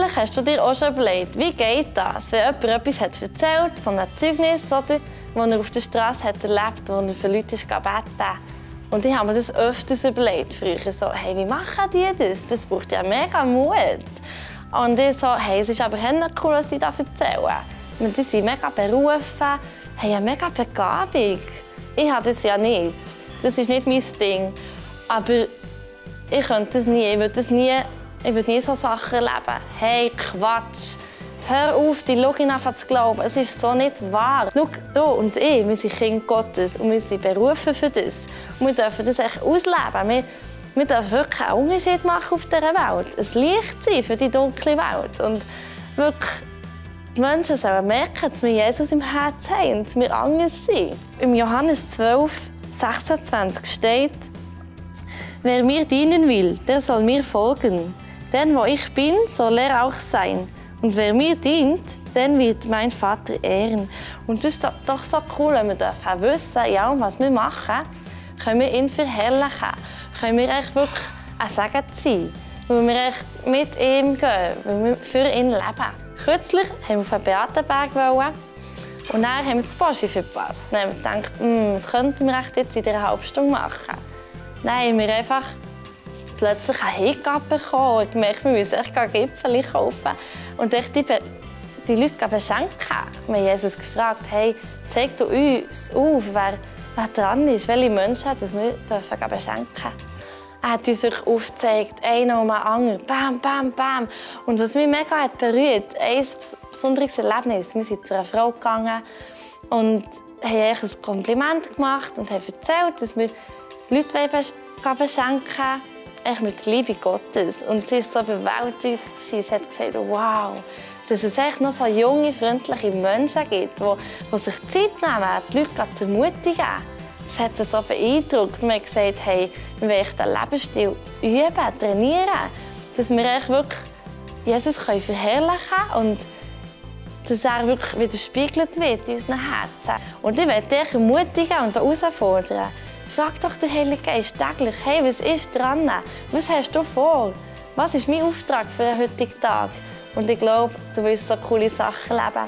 Vielleicht hast du dir auch schon überlegt, wie geht das, wenn jemand etwas hat erzählt von einem Zeugnis, oder, das er auf der Straße hat erlebt, wo er für Leute beten. Und ich habe mir das öfters überlegt früher, so, hey, wie machen die das? Das braucht ja mega Mut. Und ich so, hey, es ist aber cool, was sie da erzählen. Und die sind mega berufen, haben eine mega Begabung. Ich habe das ja nicht. Das ist nicht mein Ding. Aber ich könnte das nie. Ich würde nie so Sachen erleben. Hey, Quatsch. Hör auf, die Login zu glauben. Es ist so nicht wahr. Schau, du und ich, wir sind Kinder Gottes und wir sind berufen für das. Und wir dürfen das echt ausleben. Wir dürfen wirklich einen Unterschied machen auf dieser Welt. Ein Licht sein für die dunkle Welt. Und wirklich, die Menschen sollen merken, dass wir Jesus im Herzen haben und dass wir anders sind. Im Johannes 12, 26 steht: Wer mir dienen will, der soll mir folgen. Denn wo ich bin, soll er auch sein. Und wer mir dient, den wird mein Vater ehren. Und das ist doch so cool, wenn wir wissen, ja, was wir machen, können wir ihn verherrlichen. Können wir echt wirklich ein Segen sein. Weil wir echt mit ihm gehen, weil wir für ihn leben. Kürzlich wollten wir auf den Beatenberg. Und dann haben wir das Boschi verpasst. Dann haben wir gedacht, was könnten wir jetzt in dieser halben Stunde machen? Dann haben wir einfach plötzlich einen Hiccup bekommen und gemerkt, wir müssen echt Gipfel kaufen und echt die Leute beschenken. Wir haben Jesus gefragt, hey, zeig du uns auf, wer dran ist, welche Menschen wir beschenken dürfen. Er hat uns aufgezeigt, einer um den anderen, bam, bam, bam. Und was mich mega hat berührt, ein besonderes Erlebnis. Wir sind zu einer Frau gegangen und haben ein Kompliment gemacht und haben erzählt, dass wir Leute beschenken wollen, mit der Liebe Gottes. Und sie war so überwältigt. Sie hat gesagt, wow, dass es echt noch so junge, freundliche Menschen gibt, die sich Zeit nehmen, die Leute zu ermutigen. Das hat sie so beeindruckt. Wir haben gesagt, hey, wir wollen den Lebensstil üben, trainieren, dass wir wirklich Jesus verherrlichen können und dass er wirklich widerspiegelt wird in unseren Herzen. Und ich möchte dich ermutigen und herausfordern. Frag doch den Heiligen Geist täglich, hey, was ist dran? Was hast du vor? Was ist mein Auftrag für den heutigen Tag? Und ich glaube, du willst so coole Sachen leben.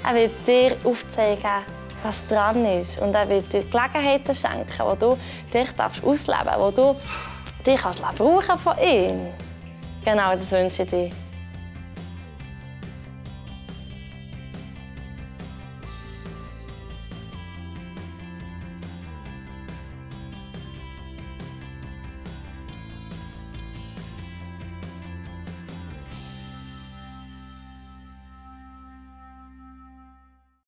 Er wird dir aufzeigen, was dran ist. Und er wird dir Gelegenheiten schenken, wo du dich ausleben darfst, wo du dich brauchen von ihm. Genau, das wünsche ich dir.